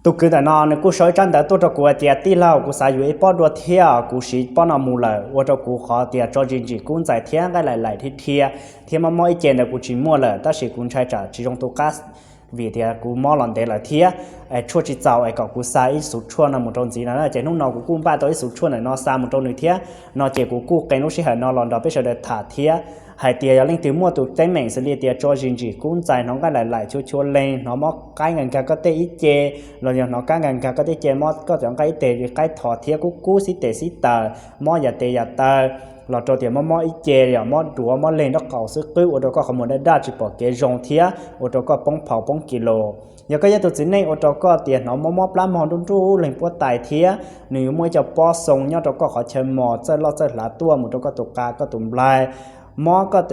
Tus kwv ntawm no nws kuj sau ib tsab ntawv tuaj rau kuv hais tias tij laug, kuv xav yuav ib pob dua thiab, kuv siv pob no mus lawm ua rau kuv qhov tias tso zis ntsim kub ntxais thiab nqaij laim laim thiab thiab, thiab mob mob ib ce ntawd kuv tsis muaj lawm, tab sis kuv ntshai tsam tsis zoo tu qab vim tias kuv mob los ntev lawm thiab tshuaj tsis txaus es kom kuv xa ib xuv tshuaj no mus rau ntxiv no. Ces hnub no kuv kuj npaj tau ib xuv tshuaj ntawm no xa mus rau nws thiab no. Ces kuv kuj qee lub sij hawm no los nrog peb sawv daws tham thiab hais tias yog leej twg muaj tus teeb meem xws li tias tso zis ntsim kub ntxais, hnov nqaij laim laim chua chua leeg, hnov mob qaib nkag nkag koj tej ib ce, los yog hnov kab nkag nkag koj tej ce, mob koj cov nqaij ib teg li qaib thos thiab kub kub xib tes xib taws, mob yam tes yam taw, los rau tias mob mob ib ce, yog mob duav mob leeg nraub qaum xwb qwb ua rau koj qhov muag daj daj tsis pom kev zoo thiab ua rau koj poob phaus poob kis lus. Yog koj yog tus txiv neej ua rau koj tias hnov mob mob plab mog nruj nruj leeg puab tais thiab nws yuav muaj ib co pob xoo nyob rau koj qhov chaw mos txawj loj txawj hlav tuaj mus rau koj tus qa koj tus nplai, mob koj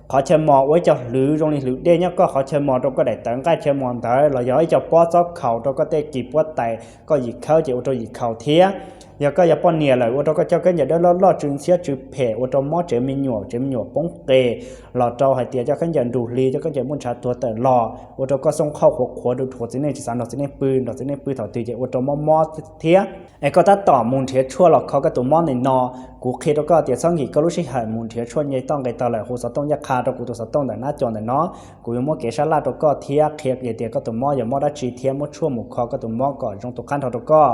qhov chaw mos ua ib co hlwv zoo li hlwv dej nyob koj qhov chaw mos rau koj daim tawv nqaij chaw mos ntawd, los yog ib co pob txob khaus rau koj tej kis puab tais, koj yim khawb ces ua rau yim khaus thiab. Yog koj yog poj niam lawm ua rau koj coj khaub ncaws dawb loj loj tsw ntxhiab tsw phem ua rau mob tsev me nyuam, tsev me nyuam poob qes, los rau hais tias coj khaub ncaws nrug hli, coj khaub ncaws muaj ntshav tuag tawm los ua rau koj xooj qhauj qhuav qhuav du dhuav txiv neej tsis xav nrog txiv neej pw, nrog txiv neej pw thaum twg ces ua rau mob mob thiab. Es koj tab tom mus nrhiav tshuaj los kho koj tus mob nim no. Kuv qhia rau koj tias txhob nkim koj lub sij hawm mus nrhiav tshuaj nce toj nqes taug lawm, hu xov tooj yaj qha rau kuv tus xov tooj ntawm nab co ntawm no. Kuv yuav muab kev sab laj rau koj thiab qhia tias koj tus mob yog mob dab tsi thiab muab tshuaj mus kho koj tus mob kom zoo tu qab nrho rau koj.